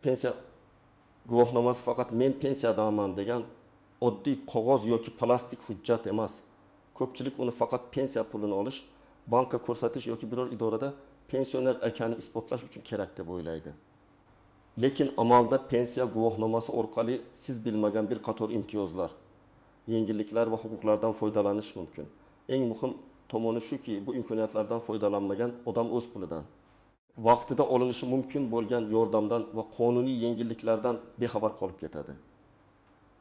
Pensiya guvohnomasi faqat "men pensiyadaman" degan oddiy qog'oz yoki plastik hujjat emas. Ko'pchilik uni faqat pensiya pulini olish, bankka ko'rsatish yoki biror idorada pensioner ekanini isbotlash uchun kerak deb o'ylaydi. Lekin amalda pensiya guvohnomasi orqali siz bilmagan bir qator imtiyozlar, yengilliklar va huquqlardan foydalanish mumkin. Eng muhim tomoni shuki, bu imkoniyatlardan foydalanmagan odam o'z pulidan, vaqtida olinishi mumkin bo'lgan yordamdan va qonuniy yengilliklardan bexabar qolib ketadi.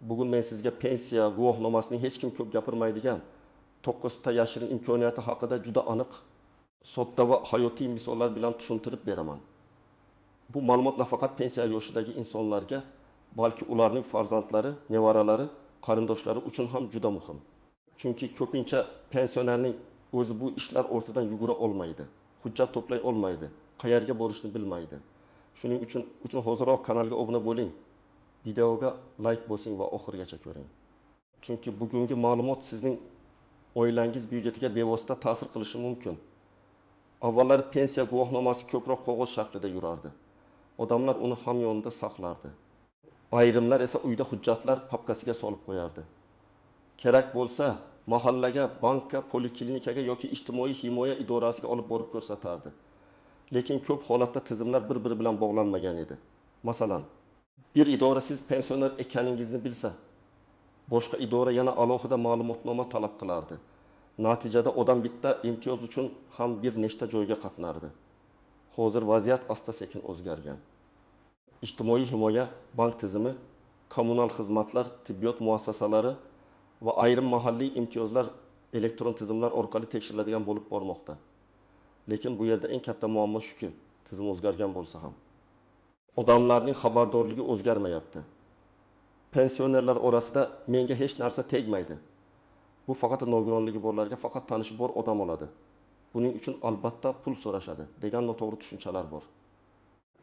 Bugun men sizga pensiya guvohnomasining hech kim ko'p gapirmaydigan 9 ta yashirin imkoniyati haqida juda aniq, sodda va hayotiy misollar bilan tushuntirib beraman. Bu ma'lumot nafaqat pensiya yoshidagi insonlarga, balki ularning farzandlari, nevaralari, qarindoshlari uchun ham juda muhim. Chunki ko'pincha pensionerning o'zi bu ishlar ortidan yugura olmaydi, hujjat to'play olmaydi, qayerga borishni bilmaydi. Shuning uchun hoziroq kanalga obuna bo'ling, videoga like bosing va oxirigacha ko'ring. Chunki bugungi ma'lumot sizning oilangiz byudjetiga bevosita ta'sir qilishi mumkin. Avvallari pensiya guvohnomasi ko'proq qog'oz shaklida yurardi. Odamlar uni hamyonida saqlardi. Ayrimlar esa uyda hujjatlar papkasiga solib qo'yardi. Kerak bo'lsa, mahallaga, bankka, poliklinikaga yoki ijtimoiy himoya idorasiga olib borib ko'rsatardi. Lekin ko'p holatda tizimlar bir-biri bilan bog'lanmagan edi. Masalan, bir idora siz pensioner ekaningizni bilsa, boshqa idora yana alohida ma'lumotnoma talab qilardi. Natijada odam bitta imtiyoz uchun ham bir nechta joyga qatnardi. Hozir vaziyat asta-sekin o'zgargan. Ijtimoiy himoya, bank tizimi, kommunal xizmatlar, tibbiyot muassasalari va ayrim mahalliy imtiyozlar elektron tizimlar orqali tekshiriladigan bo'lib bormoqda. Lekin bu yerda eng katta muammo shuki, tizim o'zgargan bo'lsa ham odamlarning xabardorligi o'zgarmayapti. Pensionerlar orasida menga hech narsa tegmaydi, bu faqat nogironligi borlarga, faqat tanishi bor odam oladi, buning uchun albatta pul so'rashadi degan noto'g'ri tushunchalar bor.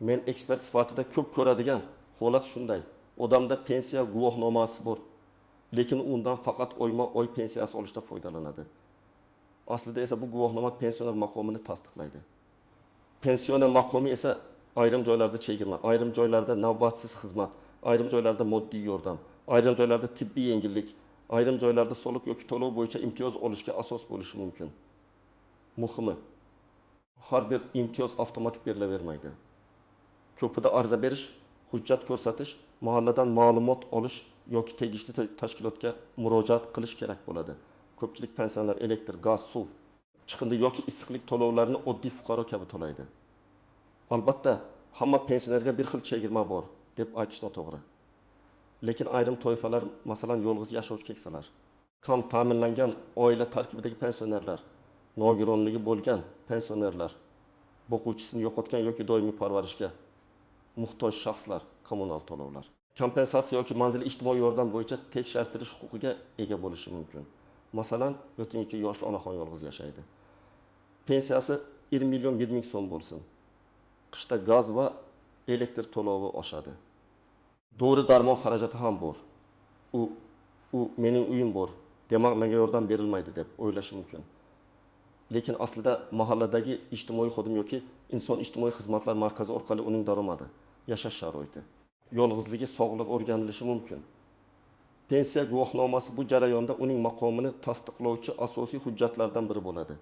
Men ekspert sifatida ko'p ko'radigan holat shunday: odamda pensiya guvohnomasi bor, lekin undan faqat oyma-oy pensiyasi olishda foydalanadi. Aslida esa bu guvohnoma pensioner maqomini tasdiqlaydi. Pensioner maqomi esa ayrim joylarda chegirma, ayrim joylarda navbatsiz xizmat, ayrim joylarda moddiy yordam, ayrim joylarda tibbiy yengillik, ayrim joylarda soliq yoki to'lov bo'yicha imtiyoz olishga asos bo'lishi mumkin. Muhimi, har bir imtiyoz avtomatik berilavermaydi. Ko'pida arza berish, hujjat ko'rsatish, mahalladan ma'lumot olish yoki tegishli tashkilotga murojaat qilish kerak bo'ladi. Ko'pchilik pensionerlar elektr, gaz, suv, chiqindi yoki issiqlik to'lovlarini oddiy fuqaro kabi to'laydi. Albatta, hamma pensionerga bir xil chegirma bor deb aytish noto'g'ri. Lekin ayrim toifalar, masalan, yolg'iz yashovchi keksalar, kam ta'minlangan oila tarkibidagi pensionerlar, nogironligi bo'lgan pensionerlar, boquvchisini yo'qotgan yoki doimiy parvarishga muhtoj shaxslar, kommunal to'lovlar, kompensatsiya yoki manzilli ijtimoiy yordam bo'yicha tekshirtirish huquqiga ega bo'lishi mumkin. Masalan, 72 yoshli onaxon yolg'iz yashaydi. Pensiyasi 1 million 1 ming so'm bo'lsin. Qishda gaz va elektr to'lovi oshadi. Dori darmon xarajati ham bor. U mening uyim bor, demak menga yordam berilmaydi deb o'ylashi mumkin. Lekin aslida mahalladagi ijtimoiy xodim yoki inson ijtimoiy xizmatlar markazi orqali uning daromadi, yashash sharoiti, yolg'izligi, sog'lig'i o'rganilishi mumkin. Pensiya guvohnomasi bu jarayonda uning maqomini tasdiqlovchi asosiy hujjatlardan biri bo'ladi.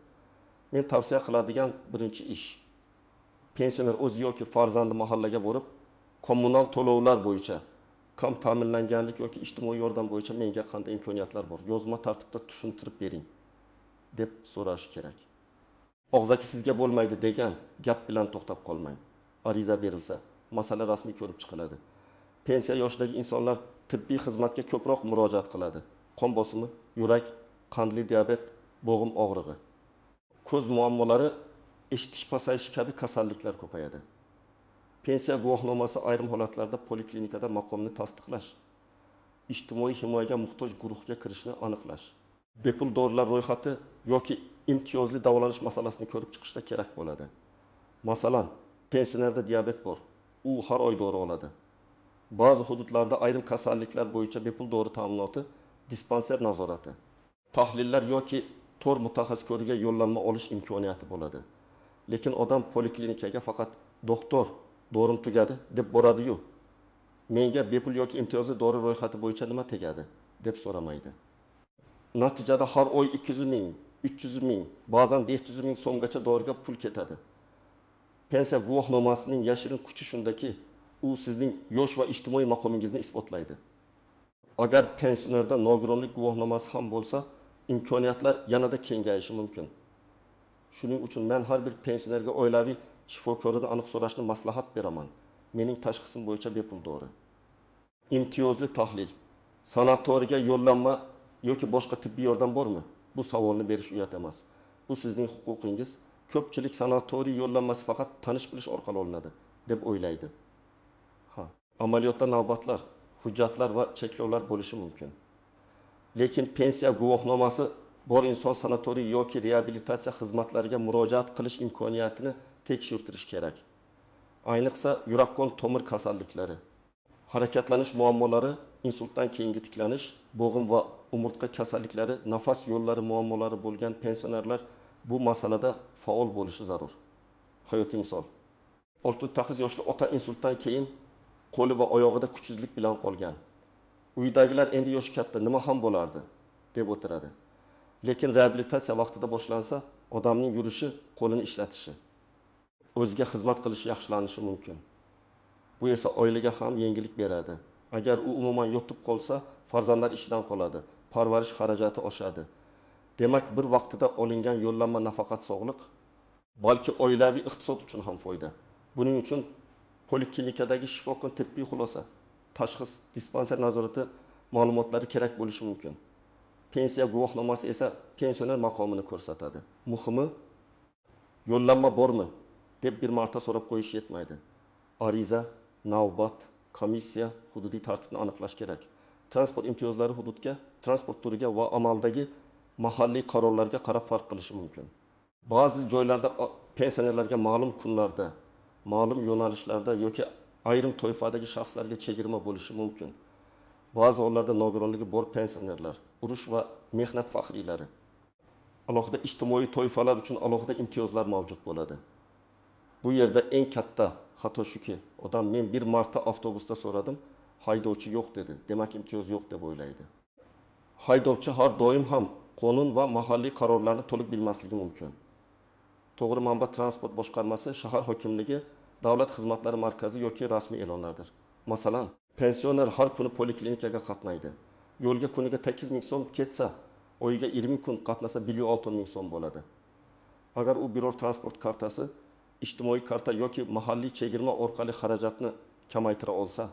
Men tavsiya qiladigan birinchi ish, pensioner o'zi yoki farzandi mahallaga borib, kommunal to'lovlar bo'yicha, kam ta'minlanganlik yoki ijtimoiy yordam bo'yicha menga qanday imkoniyatlar bor, yozma tartibda tushuntirib bering deb so'rash kerak. Og'zaki sizga bo'lmaydi degan gap bilan to'xtab qolmang. Ariza berilsa, masala rasmiy ko'rib chiqiladi. Pensiya yoshidagi insonlar tibbiy xizmatga ko'proq murojaat qiladi. Qon bosimi, yurak, qandli diabet, bo'g'im og'rig'i, ko'z muammolari, eshitish pasayishi kabi kasalliklar ko'payadi. Pensiya guvohnomasi ayrim holatlarda poliklinikada maqomni tasdiqlash, ijtimoiy himoyaga muhtoj guruhga kirishni aniqlash, bepul dorilar ro'yxati yoki imtiyozli davolanish masalasini ko'rib chiqishda kerak bo'ladi. Masalan, pensionerda diabet bor, u har oy dori oladi. Ba'zi hududlarda ayrim kasalliklar bo'yicha bepul dori ta'minoti, dispanser nazorati, tahlillar yoki to'r mutaxassis ko'rigiga yo'llanma olish imkoniyati bo'ladi. Lekin odam poliklinikaga faqat doktor Dorim tugadi deb boradi-yu, menga bepul yoki imtiyozli dori ro'yxati bo'yicha nima tegadi deb so'ramaydi. Natijada har oy 200 ming, 300 ming, ba'zan 500 ming so'mgacha doriga pul ketadi. Pensiya guvohnomasining yashirin kuchi shundaki, u sizning yosh va ijtimoiy maqomingizni isbotlaydi. Agar pensionerda nogironlik guvohnomasi ham bo'lsa, imkoniyatlar yanada kengayishi mumkin. Shuning uchun men har bir pensionerga oilaviy shifokoridan aniq so'rashni maslahat beraman. Mening tashxisim bo'yicha bepul dori. Imtiyozli tahlil, sanatoriyga yo'llanma yoki boshqa tibbiy yordam bormi? Bu savolni berish uyat emas. Bu sizning huquqingiz. Ko'pchilik sanatoriy yo'llanmasi faqat tanish bilish orqali olinadi deb o'ylaydi. Ha, amaliyotda navbatlar, hujjatlar va cheklovlar bo'lishi mumkin. Lekin pensiya guvohnomasi bor inson sanatoriy yoki reabilitatsiya xizmatlariga murojaat qilish imkoniyatini tekshirtirish kerak. Ayniqsa yurak-qon tomir kasalliklari, harakatlanish muammolari, insultdan keyingi tiklanish, bo'g'im va umurtqa kasalliklari, nafas yo'llari muammolari bo'lgan pensionerlar bu masalada faol bo'lishi zarur. Hayotiy misol. 68 yoshli ota insultdan keyin qo'li va oyog'ida kuchsizlik bilan qolgan. Uydagilar endi yoshi katta, nima ham bo'lardi deb o'tiradi. Lekin reabilitatsiya vaqtida boshlansa, odamning yurishi, qo'lini ishlatishi, o'ziga xizmat qilishi yaxshilanishi mumkin. Bu esa oilaga ham yengillik beradi. Agar u umuman yotib qolsa, farzandlar ishidan qoladi, parvarish xarajati oshadi. Demak, bir vaqtida olingan yo'llanma nafaqat sog'liq, balki oilaviy iqtisod uchun ham foyda. Buning uchun poliklinikadagi shifokor tibbiy xulosa, tashxis, dispanser nazorati ma'lumotlari kerak bo'lishi mumkin. Pensiya guvohnomasi esa pensioner maqomini ko'rsatadi. Muhimi, yo'llanma bormi deb bir marta so'rab qo'yish yetmaydi. Ariza, navbat, komissiya, hududiy tartibni aniqlash kerak. Transport imtiyozlari hududga, transport turiga va amaldagi mahalliy qarorlarga qarab farq qilishi mumkin. Ba'zi joylarda pensionerlarga ma'lum kunlarda, ma'lum yo'nalishlarda yoki ayrim toifadagi shaxslarga chegirma bo'lishi mumkin. Ba'zi hollarda nogironligi bor pensionerlar, urush va mehnat faxriylari, alohida ijtimoiy toifalar uchun alohida imtiyozlar mavjud bo'ladi. Bu yerda eng katta xato shuki, odam men bir marta avtobusda so'radim, haydovchi yo'q dedi, demak imtiyoz yo'q deb o'ylaydi. Haydovchi har doim ham qonun va mahalliy qarorlarni to'liq bilmasligi mumkin. To'g'ri manba transport boshqarmasi, shahar hokimligi, davlat xizmatlari markazi yoki rasmiy e'lonlardir. Masalan, pensioner har kuni poliklinikaga qatnaydi. Yo'lga kuniga 8 ming so'm ketsa, oyiga 20 kun qatnasa 1,6 ming so'm bo'ladi. Agar u biror transport kartasi, ijtimoiy karta yoki mahalliy chegirma orqali xarajatni kamaytira olsa,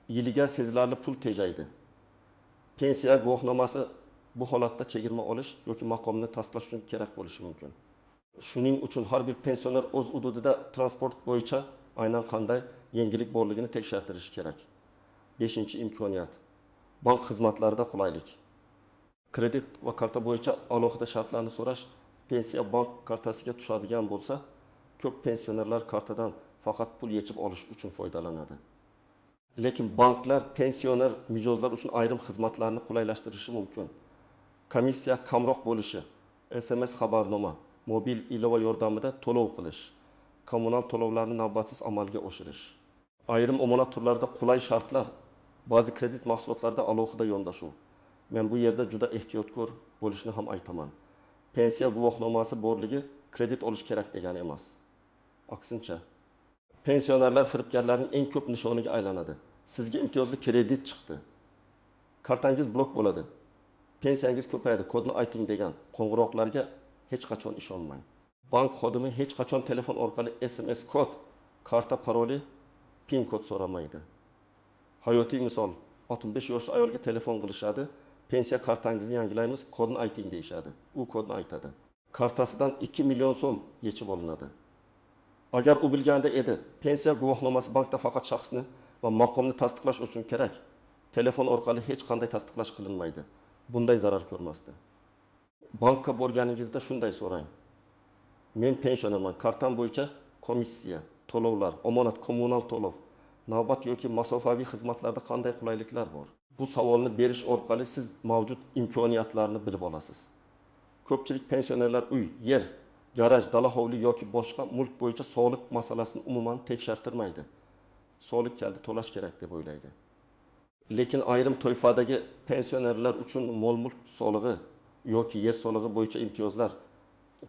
yiliga sezilarli pul tejaydi. Pensiya guvohnomasi bu holatda chegirma olish yoki maqomni tasdiqlash uchun kerak bo'lishi mumkin. Shuning uchun har bir pensioner o'z hududida transport bo'yicha aynan qanday yengillik borligini tekshirtirishi kerak. 5-imkoniyat. Bank xizmatlarida qulaylik. Kredit va karta bo'yicha alohida shartlarni so'rash pensiya bank kartasiga tushadigan bo'lsa, ko'p pensionerlar kartadan faqat pul yechib olish uchun foydalanadi. Lekin banklar pensioner mijozlar uchun ayrim xizmatlarni qulaylashtirishi mumkin. Komissiya kamroq bo'lishi, SMS xabarnoma, mobil ilova yordamida to'lov qilish, kommunal to'lovlarni navbatsiz amalga oshirish. Ayrim omonat turlarida qulay shartlar, ba'zi kredit mahsulotlarida alohida yondashuv. Men bu yerda juda ehtiyotkor bo'lishni ham aytaman. Pensiya guvohnomasi borligi kredit olish kerak degani emas. Aksincha, pensionerlar firibgarlarning eng ko'p nishoniga aylanadi. Sizga imtiyozli kredit chiqdi. Kartangiz blok bo'ladi. Pensiyangiz ko'payadi, kodni ayting degan qo'ng'iroqlarga hech qachon ishonmang. Bank xodimi hech qachon telefon orqali SMS kod, karta paroli, PIN kod so'ramaydi. Hayotiy misol, 65 yoshli ayolga telefon qilishadi, pensiya kartangizni yangilaymiz, kodni ayting deyishadi. U kodni aytadi. Kartasidan 2 million so'm yechib olinadi. Agar u bilganda edi, pensiya guvohnomasi bankda faqat shaxsni va maqomni tasdiqlash uchun kerak. Telefon orqali hech qanday tasdiqlash qilinmaydi. Bunday zarar ko'rmasdi. Bankka borganingizda shunday so'rang. Men pensionerman, kartam bo'yicha komissiya, to'lovlar, omonat, kommunal to'lov, navbat yoki masofaviy xizmatlarda qanday qulayliklar bor? Bu savolni berish orqali siz mavjud imkoniyatlarni bilib olasiz. Ko'pchilik pensionerlar uy, yer, Garaj, dala hovli yoki boshqa mulk bo'yicha soliq masalasini umuman tekshartirmaydi. Soliq keldi, to'lash kerak deb o'ylaydi. Lekin ayrim toifadagi pensionerlar uchun mol-mulk solig'i yoki yer solig'i bo'yicha imtiyozlar,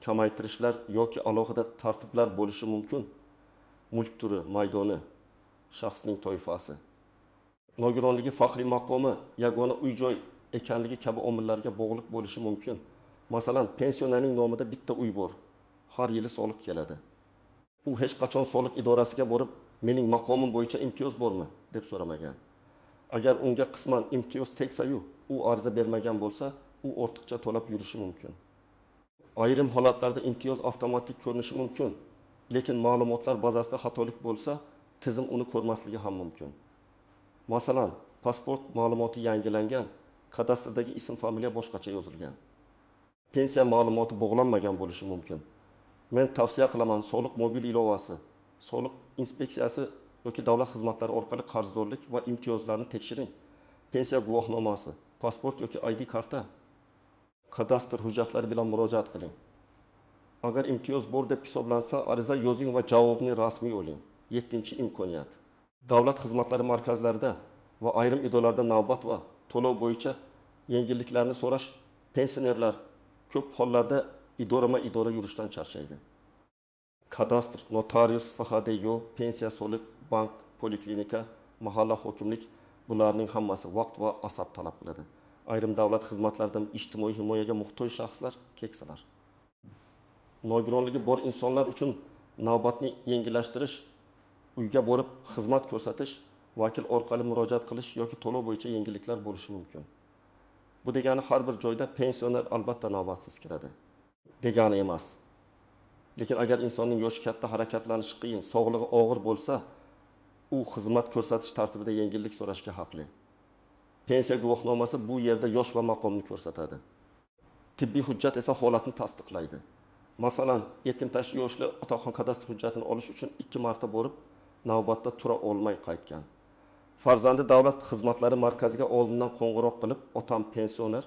kamaytirishlar yoki alohida tartiblar bo'lishi mumkin. Mulk turi, maydoni, shaxsning toifasi, nogironligi, faxriy maqomi, yagona uy-joy ekanligi kabi omillarga bog'liq bo'lishi mumkin. Masalan, pensionerning nomida bitta uy bor. Har yili soliq keladi. U hech qachon soliq idorasiga borib, mening maqomim bo'yicha imtiyoz bormi deb so'ramagan. Agar unga qisman imtiyoz tegsa-yu, u ariza bermagan bo'lsa, u ortiqcha to'lab yurishi mumkin. Ayrim holatlarda imtiyoz avtomatik ko'rinishi mumkin, lekin ma'lumotlar bazasida xatolik bo'lsa, tizim uni ko'rmasligi ham mumkin. Masalan, pasport ma'lumoti yangilangan, kadastrdagi ism familiya boshqacha yozilgan. Pensiya ma'lumoti bog'lanmagan bo'lishi mumkin. Men tavsiya qilaman, soliq mobil ilovasi, soliq inspeksiyasi yoki davlat xizmatlari orqali qarzdorlik va imtiyozlarni tekshiring. Pensiya guvohnomasi, pasport yoki ID karta, kadastr hujjatlari bilan murojaat qiling. Agar imtiyoz bor deb hisoblansa, ariza yozing va javobni rasmiy oling. 7-imkoniyat. Davlat xizmatlari markazlarida va ayrim idoralarda navbat va to'lov bo'yicha yengilliklarni so'rash. Pensionerlar ko'p hollarda idorama-idora yurishdan charchaydi. Kadastr, notarius, FHDYO, pensiya, soliq, bank, poliklinika, mahalla hokimlik, bularning hammasi vaqt va asab talab qiladi. Ayrim davlat xizmatlaridan ijtimoiy himoyaga muhtoj shaxslar, keksalar. Nogironligi bor insonlar uchun navbatni yengillashtirish, uyga borib xizmat ko'rsatish, vakil orqali murojaat qilish yoki to'lov bo'yicha yengilliklar bo'lishi mumkin. Bu degani har bir joyda pensioner albatta navbatsiz kiradi degani emas. Lekin agar insonning yoshi katta, harakatlanishi qiyin, sog'lig'i og'ir bo'lsa, u xizmat ko'rsatish tartibida yengillik so'rashga haqli. Pensiya guvohnomasi bu yerda yosh va maqomni ko'rsatadi. Tibbiy hujjat esa holatni tasdiqlaydi. Masalan, 70 yoshli otaxon kadastr hujjatini olish uchun 2 marta borib, navbatda tura olmay qaytgan. Farzandi davlat xizmatlari markaziga oldindan qo'ng'iroq qilib, otam pensioner,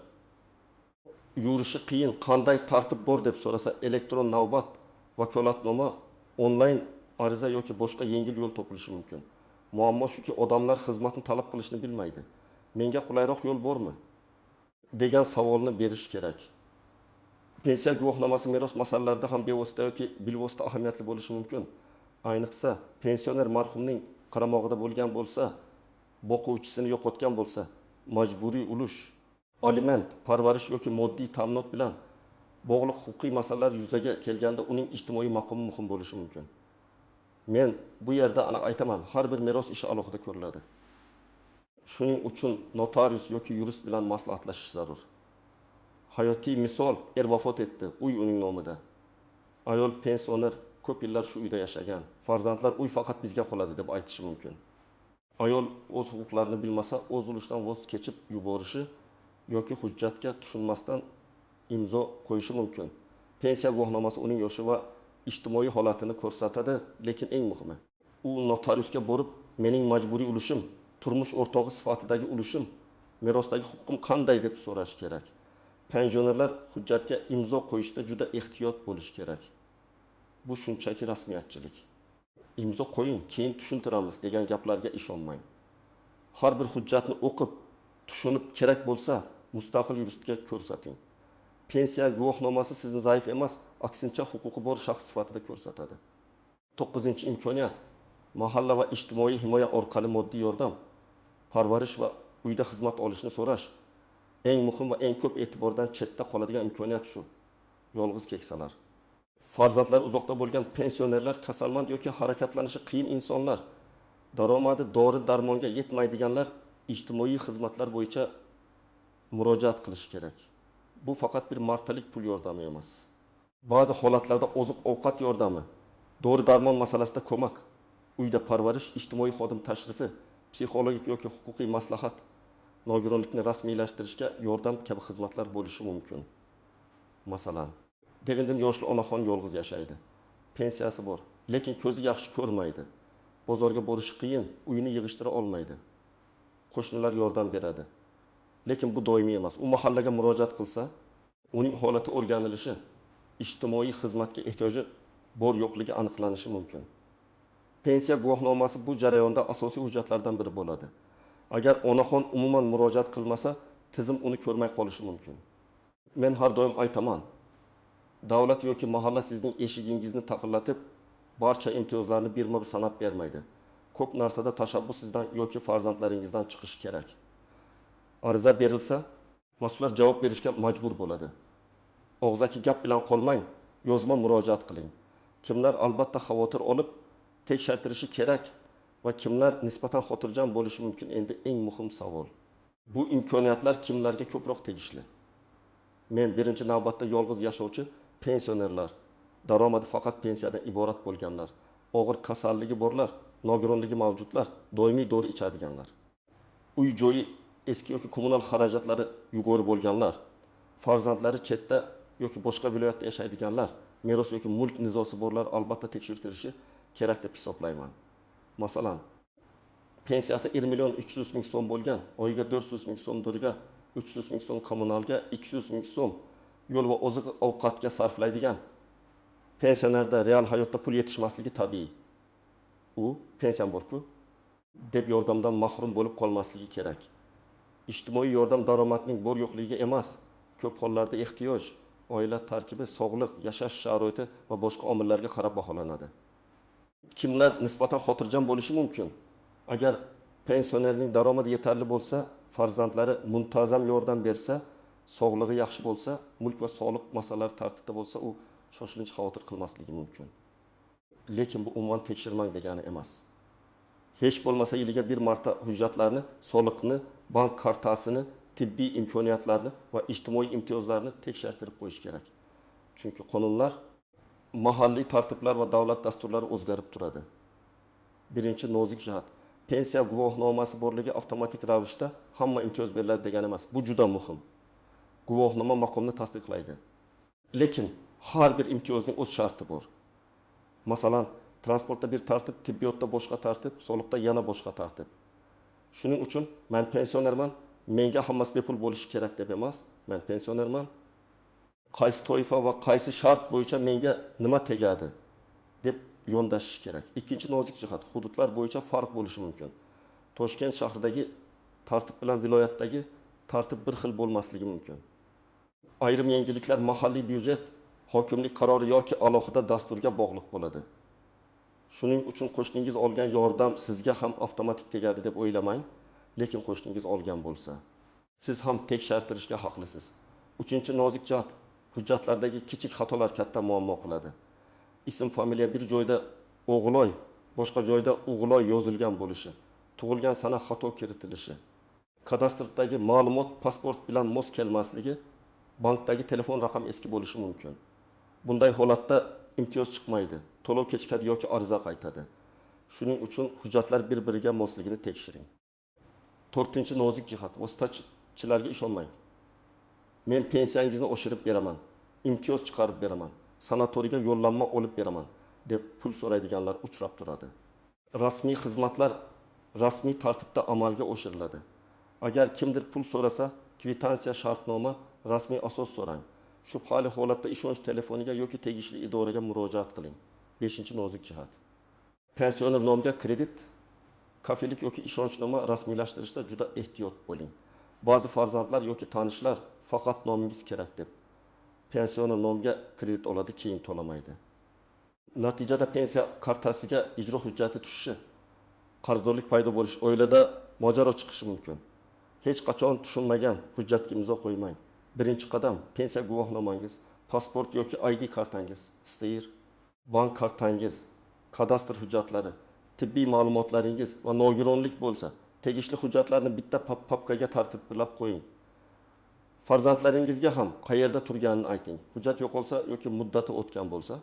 yurishi qiyin, qanday tartib bor deb so'rasa, elektron navbat, vakolatnoma, onlayn ariza yoki boshqa yengil yo'l topilishi mumkin. Muammo shuki, odamlar xizmatni talab qilishni bilmaydi. Menga qulayroq yo'l bormi degan savolni berish kerak. Pensiya guvohnomasi meros masalalarida ham bevosita yoki bilvosita ahamiyatli bo'lishi mumkin. Ayniqsa, pensioner marhumning qaramog'ida bo'lgan bo'lsa, boquvchisini yo'qotgan bo'lsa, majburiy ulush, aliment, parvarish yoki moddiy ta'minot bilan bog'liq huquqiy masalalar yuzaga kelganda uning ijtimoiy maqomi muhim bo'lishi mumkin. Men bu yerda aniq aytaman, har bir meros ishi alohida ko'riladi. Shuning uchun notarius yoki yurist bilan maslahatlashish zarur. Hayotiy misol, er vafot etdi, uy uning nomida. Ayol pensioner ko'p yillar shu uyda yashagan. Farzandlar uy faqat bizga qoladi deb aytishi mumkin. Ayol o'z huquqlarini bilmasa, o'z ulushidan voz kechib yuborishi yoki hujjatga tushunmasdan imzo qo'yishi mumkin. Pensiya guvohnomasi uning yoshi va ijtimoiy holatini ko'rsatadi, lekin eng muhimi, u notariusga borib, mening majburiy ulushim, turmush o'rtog'i sifatidagi ulushim, merosdagi huquqim qanday deb so'rash kerak. Pensionerlar hujjatga imzo qo'yishda juda ehtiyot bo'lish kerak. Bu shunchaki rasmiyatchilik. Imzo qo'ying, keyin tushuntiramiz degan gaplarga ishonmang. Har bir hujjatni o'qib, tushunib kerak bo'lsa, mustaqil yuristga ko'rsating. Pensiya guvohnomasi sizni zaif emas, aksincha huquqi bor shaxs sifatida ko'rsatadi. 9-imkoniyat. Mahalla va ijtimoiy himoya orqali moddiy yordam, parvarish va uyda xizmat olishni so'rash. Eng muhim va eng ko'p e'tibordan chetda qoladigan imkoniyat shu. Yolg'iz keksalar, farzandlari uzoqda bo'lgan pensionerlar, kasalmand yoki harakatlanishi qiyin insonlar, daromadi dori-darmonga yetmaydiganlar ijtimoiy xizmatlar bo'yicha murojaat qilishi kerak. Bu faqat bir martalik pul yordami emas. Ba'zi holatlarda oziq-ovqat yordami, dori-darmon masalasida ko'mak, uyda parvarish, ijtimoiy xodim tashrifi, psixologik yoki huquqiy maslahat, nogironlikni rasmiylashtirishga yordam kabi xizmatlar bo'lishi mumkin. Masalan, degandim, yoshli onaxon yolg'iz yashaydi. Pensiyasi bor, lekin ko'zi yaxshi ko'rmaydi. Bozorga borishi qiyin, uyini yig'ishtira olmaydi. Qo'shnilar yordam beradi. Lekin bu doimiy emas. U mahallaga murojaat qilsa, uning holati o'rganilishi, ijtimoiy xizmatga ehtiyoji bor yo'qligi aniqlanishi mumkin. Pensiya guvohnomasi bu jarayonda asosiy hujjatlardan biri bo'ladi. Agar onaxon umuman murojaat qilmasa, tizim uni ko'rmay qolishi mumkin. Men har doim aytaman, davlat yoki mahalla sizning eshigingizni taqillatib, barcha imtiyozlarni birma-bir sanab bermaydi. Ko'p narsada tashabbus sizdan yoki farzandlaringizdan chiqishi kerak. Ariza berilsa, mas'ullar javob berishga majbur bo'ladi. Og'zaki gap bilan qolmang, yozma murojaat qiling. Kimlar albatta xavotir olib tekshirtirishi kerak va kimlar nisbatan xotirjam bo'lishi mumkin, endi eng muhim savol. Bu imkoniyatlar kimlarga ko'proq tegishli? Men birinchi navbatda yolg'iz yashovchi pensionerlar, daromadi faqat pensiyadan iborat bo'lganlar, og'ir kasalligi borlar, nogironligi mavjudlar, doimiy dori ichadiganlar, uy joyi eski yoki kommunal xarajatlari yuqori bo'lganlar, farzandlari chetda yoki boshqa viloyatda yashaydiganlar, meros yoki mulk nizosi borlar albatta tekshirtirishi kerak deb hisoblayman. Masalan, pensiyasi 1 million 300 ming so'm bo'lgan, oyiga 400 ming so'm doriga, 300 ming so'm kommunalga, 200 ming so'm yo'l va oziq ovqatga sarflaydigan pensionerda real hayotda pul yetishmasligi tabiiy. U pensiyam bor-ku deb yordamdan mahrum bo'lib qolmasligi kerak. Ijtimoiy yordam daromadning bor yo'qligiga emas, ko'p hollarda ehtiyoj, oila tarkibi, sog'liq, yashash sharoiti va boshqa omillarga qarab baholanadi. Kimlar nisbatan xotirjam bo'lishi mumkin? Agar pensionerning daromadi yetarli bo'lsa, farzandlari muntazam yordam bersa, sog'lig'i yaxshi bo'lsa, mulk va soliq masalalari tartibda bo'lsa, u shoshilinch xavotir qilmasligi mumkin. Lekin bu umuman tekshirmang degani emas. Hech bo'lmasa yiliga bir marta hujjatlarni, soliqni, bank kartasini, tibbiy imkoniyatlarni va ijtimoiy imtiyozlarni tekshirtirib qo'yish kerak. Chunki qonunlar, mahalliy tartiblar va davlat dasturlari o'zgarib turadi. Birinchi nozik jihat, pensiya guvohnomasi borligi avtomatik ravishda hamma imtiyoz beriladi degani emas. Bu juda muhim. Guvohnoma maqomni tasdiqlaydi. Lekin har bir imtiyozning o'z sharti bor. Masalan, transportda bir tartib, tibbiyotda boshqa tartib, soliqda yana boshqa tartib. Shuning uchun men pensionerman, menga hammasi bepul bo'lishi kerak deb emas, men pensionerman, qaysi toifa va qaysi shart bo'yicha menga nima tegadi deb yondashish kerak. Ikkinchi nozik jihat, hududlar bo'yicha farq bo'lishi mumkin. Toshkent shahridagi tartib bilan viloyatdagi tartib bir xil bo'lmasligi mumkin. Ayrim yangiliklar mahalliy byudjet, hokimlik qarori yoki alohida dasturga bog'liq bo'ladi. Shuning uchun qo'shningiz olgan yordam sizga ham avtomatik tegadi deb o'ylamang, lekin qo'shningiz olgan bo'lsa, siz ham tekshirtirishga haqlisiz. Uchinchi nozik jihat, hujjatlardagi kichik xatolar katta muammo qiladi. Ism, familiya bir joyda o'g'loy, boshqa joyda o'g'loy yozilgan bo'lishi, tug'ilgan sana xato kiritilishi, kadastrdagi ma'lumot pasport bilan mos kelmasligi, bankdagi telefon raqami eski bo'lishi mumkin. Bunday holatda imtiyoz chiqmaydi, to'lov kechikadi yoki ariza qaytadi. Shuning uchun hujjatlar bir-biriga mosligini tekshiring. To'rtinchi nozik jihat, vositachilarga ishonmang. Men pensiyangizni oshirib beraman, imtiyoz chiqarib beraman, sanatoriyga yo'llanma olib beraman deb pul so'raydiganlar uchrab turadi. Rasmiy xizmatlar rasmiy tartibda amalga oshiriladi. Agar kimdir pul so'rasa, kvitansiya, shartnoma, rasmiy asos so'rang. Shubhali holatda ishonch telefoniga yoki tegishli idoraga murojaat qiling. Beshinchi nozik jihat. Pensioner nomiga kredit, kafillik yoki ishonchnoma rasmiylashtirishda juda ehtiyot bo'ling. Ba'zi farzandlar yoki tanishlar faqat nomingiz kerak deb pensioner nomiga kredit oladi, keyin to'lamaydi. Natijada pensiya kartasiga ijro hujjati tushishi, qarzdorlik paydo bo'lishi, oilada mojaro chiqishi mumkin. Hech qachon tushunmagan hujjatga imzo qo'ymang. Birinchi qadam pensiya guvohnomangiz, pasport yoki ID kartangiz, STIR, bank kartangiz, kadastr hujjatlari, tibbiy ma'lumotlaringiz va nogironlik bo'lsa, tegishli hujjatlarni bitta papkaga tartiblab qo'ying. Farzandlaringizga ham qayerda turganini ayting. Hujjat yo'qolsa yoki muddati o'tgan bo'lsa,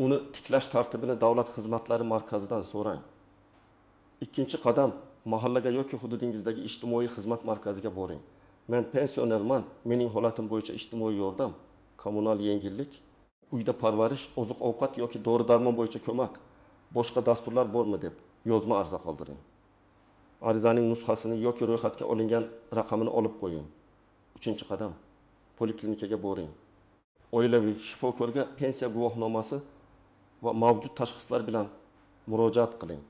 uni tiklash tartibini davlat xizmatlari markazidan so'rang. Ikkinchi qadam mahallaga yoki hududingizdagi ijtimoiy xizmat markaziga boring. Men pensionerman, mening holatim bo'yicha ijtimoiy yordam, kommunal yengillik, uyda parvarish, oziq-ovqat yoki dori-darmon bo'yicha ko'mak, boshqa dasturlar bormi deb yozma arza qoldiring. Arizaning nusxasini yoki ro'yxatga olingan raqamini olib qo'ying. Uchinchi qadam poliklinikaga boring. Oilaviy shifokorga pensiya guvohnomasi va mavjud tashxislar bilan murojaat qiling.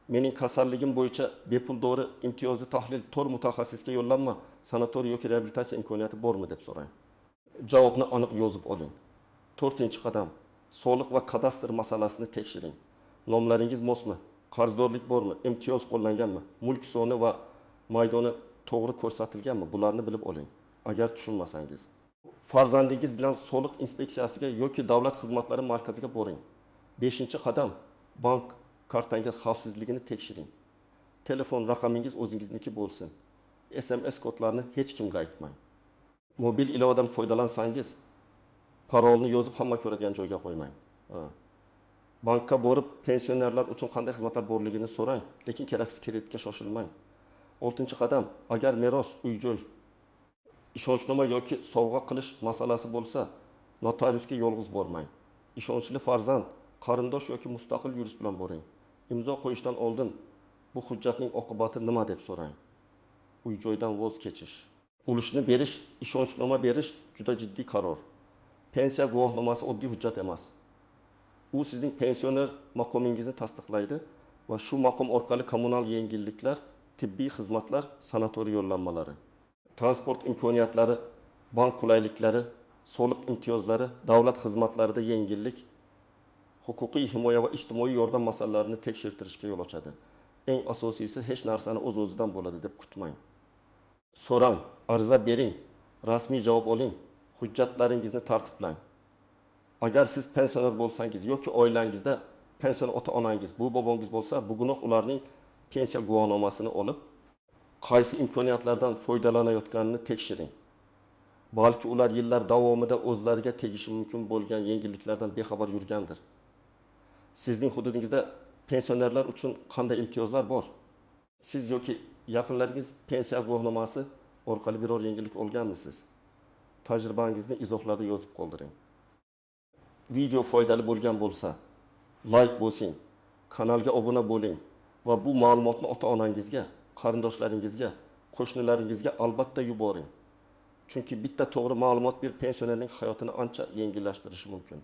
Mening kasalligim bo'yicha bepul dori, imtiyozli tahlil, to'r mutaxassisga yo'llanma, sanatoriy yoki reabilitatsiya imkoniyati bormi deb so'rang. Javobni aniq yozib oling. To'rtinchi qadam: soliq va kadastr masalasini tekshiring. Nomlaringiz mosmi? Qarzdorlik bormi? Imtiyoz qo'llanganmi? Mulk soni va maydoni to'g'ri ko'rsatilganmi? Bularni bilib oling. Agar tushunmasangiz, farzandingiz bilan soliq inspeksiyasiga yoki davlat xizmatlari markaziga boring. Beshinchi qadam: bank kartangiz xavfsizligini tekshiring. Telefon raqamingiz o'zingizniki bo'lsin. SMS kodlarini hech kimga aytmang. Mobil ilovadan foydalansangiz, parolni yozib hamma ko'radigan joyga qo'ymang. Ha. Bankka borib pensionerlar uchun qanday xizmatlar borligini so'rang, lekin keraksiz kreditga shoshilmang. Oltinchi qadam: agar meros, uy-joy, ishonchnoma yoki sovg'a qilish masalasi bo'lsa, notariusga yolg'iz bormang. Ishonchli farzand, qarindosh yoki mustaqil yurist bilan boring. Imzo qo'yishdan oldin bu hujjatning oqibati nima deb so'rang. Uy-joydan voz kechish, ulushni berish, ishonchnoma berish juda jiddiy qaror. Pensiya guvohnomasi oddiy hujjat emas. U sizning pensioner maqomingizni tasdiqlaydi va shu maqom orqali kommunal yengilliklar, tibbiy xizmatlar, sanatoriy yo'llanmalari, transport imkoniyatlari, bank qulayliklari, soliq imtiyozlari, davlat xizmatlarida yengillik, huquqiy himoya va ijtimoiy yordam masalalarini tekshirtirishga yo'l ochadi. Eng asosiysi, hech narsani o'z-o'zidan bo'ladi deb kutmang. So'rang, ariza bering, rasmiy javob oling, hujjatlaringizni tartiblang. Agar siz pensioner bo'lsangiz yoki oilangizda pensioner ota-onangiz, buvi-bobongiz bo'lsa, bugunoq ularning pensiya guvohnomasini olib, qaysi imkoniyatlardan foydalanayotganini tekshiring. Balki ular yillar davomida o'zlariga tegishi mumkin bo'lgan yengilliklardan bexabar yurgandir. Sizning hududingizda pensionerlar uchun qanday imtiyozlar bor? Siz yoki yaqinlaringiz pensiya guvohnomasi orqali biror yengillik olganmisiz? Tajribangizni izohlarda yozib qoldiring. Video foydali bo'lgan bo'lsa, like bosing, kanalga obuna bo'ling va bu ma'lumotni ota-onangizga, qarindoshlaringizga, qo'shnilaringizga albatta yuboring. Chunki bitta to'g'ri ma'lumot bir pensionerning hayotini ancha yengillashtirishi mumkin.